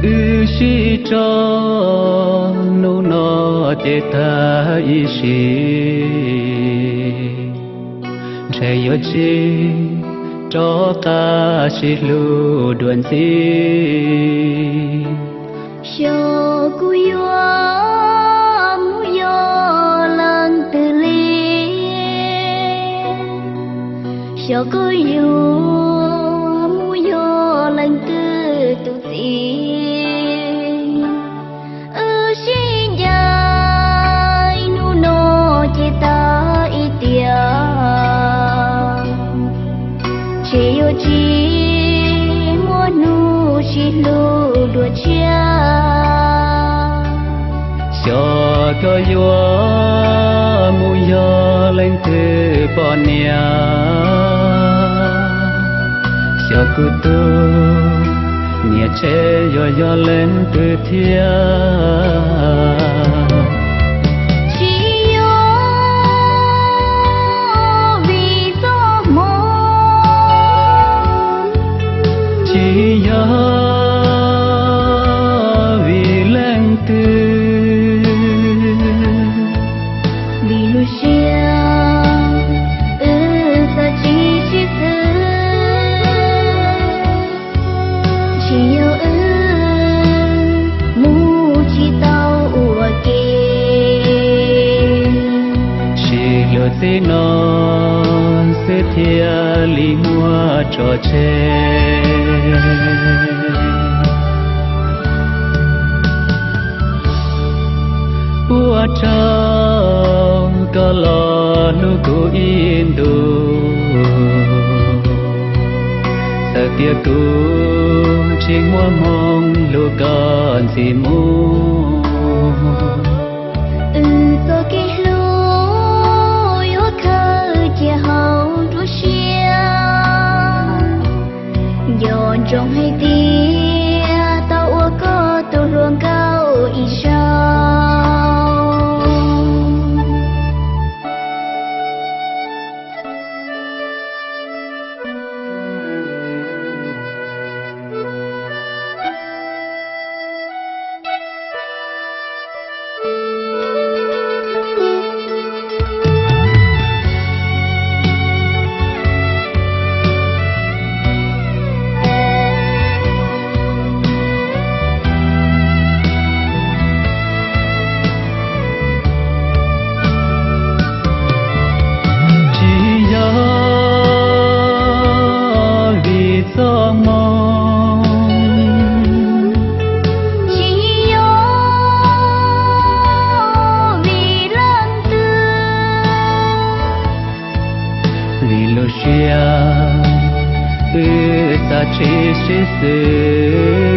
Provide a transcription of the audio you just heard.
Wb sib tso hnub no ces tag ib sim, ntshe yuav tsis rov qab sib hlub dua ntxiv. Xyov kuv yuav mus yog leej twg li, xyov kuv yuav mus yog leej twg tus txiv. Wb sib ncaim hnub no ces tag ib tiam, ntshe yuav tsis muaj hnub sib hlub dua tshiab. Xyov koj yuav mus yog leej twg poj niam, xyov kuv tus niam tsev yuav yog leej twg thiab. Tsis yog vim txoj hmoo, tsis yog vim leej twg, vim lub siab wb txawm tsis sib xws. Tsis yog wb mus tsis tau ua ke, sib hlub txij no xwb thiaj li muaj tso tseg. Ua tsaug koj los hlub kuv ib ntus, txawm tias kuv tsis muaj hmoo hlub koj ntxiv mus. Wb txoj kev hlub yuav khaws cia hauv nruab siab, nco ntsoov hais tias tau ua koj tus hluas nkauj ib zaug. Tsis yog vim txoj hmoo, tsis yog vim leej twg, vim lub siab wb txawm tsis sib xws.